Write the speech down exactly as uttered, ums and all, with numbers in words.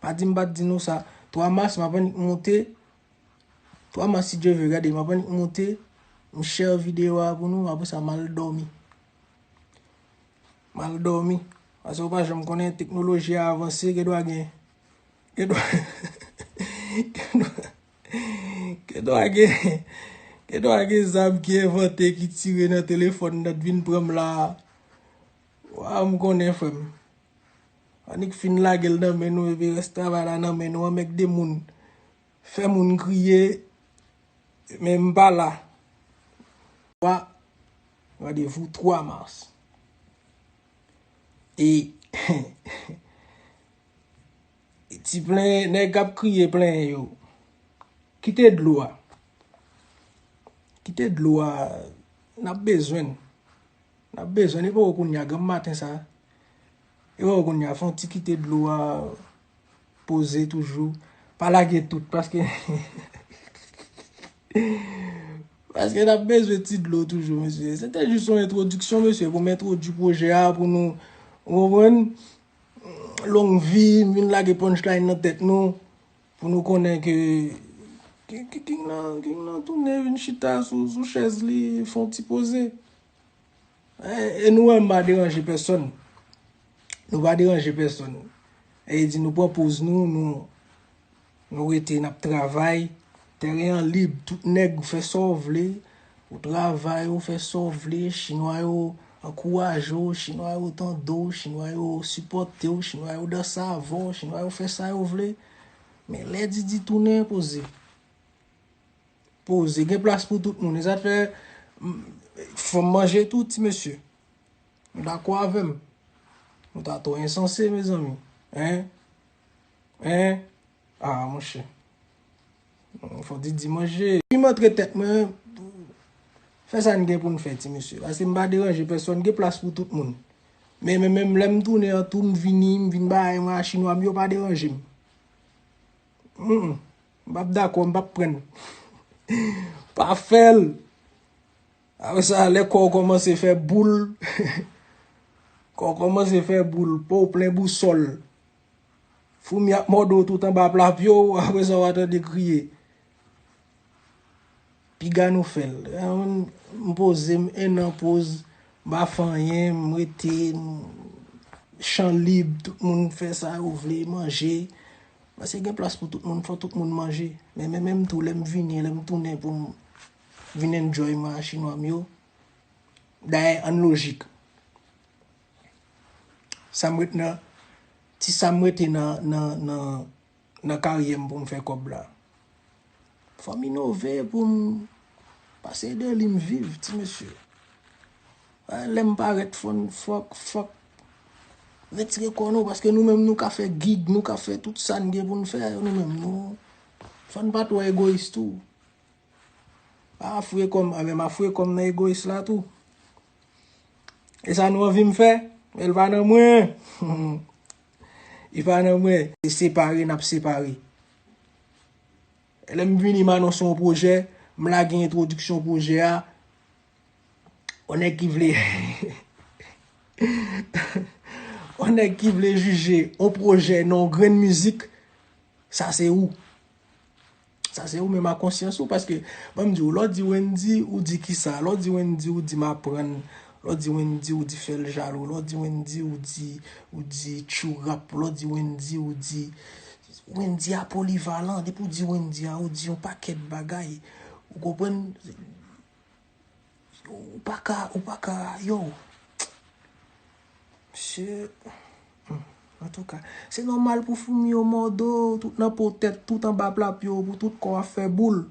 Pa di m pa t di nou sa. Twa mas, m ap annik monte. Twa mas, si Dye vle, gade, m ap annik monte. M share videyo a pou nou, apre sa, m al dòmi. M al dòmi. Paske ou pa janm konnen, teknoloji a avanse, gen dwa gen. Gen dwa, gen dwa, gen dwa gen, gen dwa gen zam ki envante, ki tire nan telefòn nan, t vin pran m la. Wa, m konnen, frè m. Annik fin lage l nan men nou, epi rès travay la nan men nou, anmègde moun. Fè moun kriye, men m pa la. Wa, randevou twa mas. E ti plenyen, nèg k ap kriye plenyen yo. Kite dlo a. Kite dlo a. N ap bezwen l. N ap bezwen l. E poko kounye a, granm maten sa. E poko kounye a, fè yon ti kite dlo a poze toujou. Pa lage tout, paske, paske n ap bezwen ti dlo toujou, mesye. Se te jis yon entwodiksyon, mesye, pou m entwodui pwojè a, pou nou, ou konprann? Long vi, m vin lage punchline nan tèt nou, pou nou konnen ke, ke, ke King nan, King nan tounen vin chita sou, sou chèz li, fè yon ti poze. E, e nou wè m pa deranje pèsonn. Nou pa deranje pèsonn. E di nou pran poz nou, nou, nou rete, n ap travay. Teren an lib, tout nèg, ou fè sa w vle. Ou travay, ou fè sa w vle. Chinwa yo ankouraje w, Chinwa yo tande w, Chinwa yo sipòte w, Chinwa yo danse avè w, Chinwa yo fè sa yo vle. Men lè Didi tounen, poze. Poze, gen plas pou tout moun. E sa fè, m, fò m manje tou, ti mesye. Nou dakò avè m? Nou ta twò ensanse, mezanmi. Hein? Hein? Ah, monchè. Fò Didi manje. Pi m antre tèt mwen, fè sa n gen pou n fè, ti mesye. Paske m pa deranje pèsonn, gen plas pou tout moun. Men, men, menm lè m tounen an tou, m vini, m vin bay mwen a chinwa m, yo pa deranje m. Mm, mm. M p ap dakò, m p ap pran. Pa fè l. Apre sa, lè kò w kòmanse fè boul, kò w kòmanse fè boul, po w plen bousòl. Foumi ap mòde w tout anba pla pye w, apre sa w a tande kriye. Piga nou fè l. M poze m, en an poz, m pa fè anyen, m rete, m, chan lib, tout moun fè sa yo vle, manje. Paske gen plas pou tout moun, fò tout moun manje. Men, men, menm tou, lè m vini, lè m tounen pou m vin enjoy mwen a chinwa m yo. Dayè, ann lojik. Sa m ret nan, ti sa m rete nan, nan, nan, nan karyè m pou m fè kòb la. Fò m inove pou m pase de li m viv, ti mesye. Lè m parèt, fò n, fòk, fòk retire kò nou, paske nou menm nou ka fè gig, nou ka fè tout sa n gen pou n fè, nou menm nou, fò n pa twò egoyis tou. A, fouye kò m, a, men m a fouye kò m nan egoyis la tou. E sa nou anvi m fè, men l pa nan mwen. Li pa nan mwen. Se separe n ap separe. Lè m vini, m anonse yon pwojè, m lage entwodiksyon pwojè a. On nèg ki vle, on nèg ki vle jije yon pwojè nan yon grenn mizik, sa se ou. Sa se ou menm ak konsyans ou, paske, ban m di w, lè w di Wendy, ou di kisa? Lè w di Wendy, ou di m aprann. Lè w di Wendy, ou di fè l jalou. Lè w di Wendy, ou di, ou di tchou rap. Lè w di Wendy, ou di, Wendy a polivalan. Depi w di Wendy a, ou di yon pakèt bagay. Ou konprann? Ou pa ka, ou pa ka, yo. Mesye, hmm, antouka, se nòmal pou foumi yo mòde w, tout nan po tèt, tout anba pla pye w, pou tout kò w ap fè boul.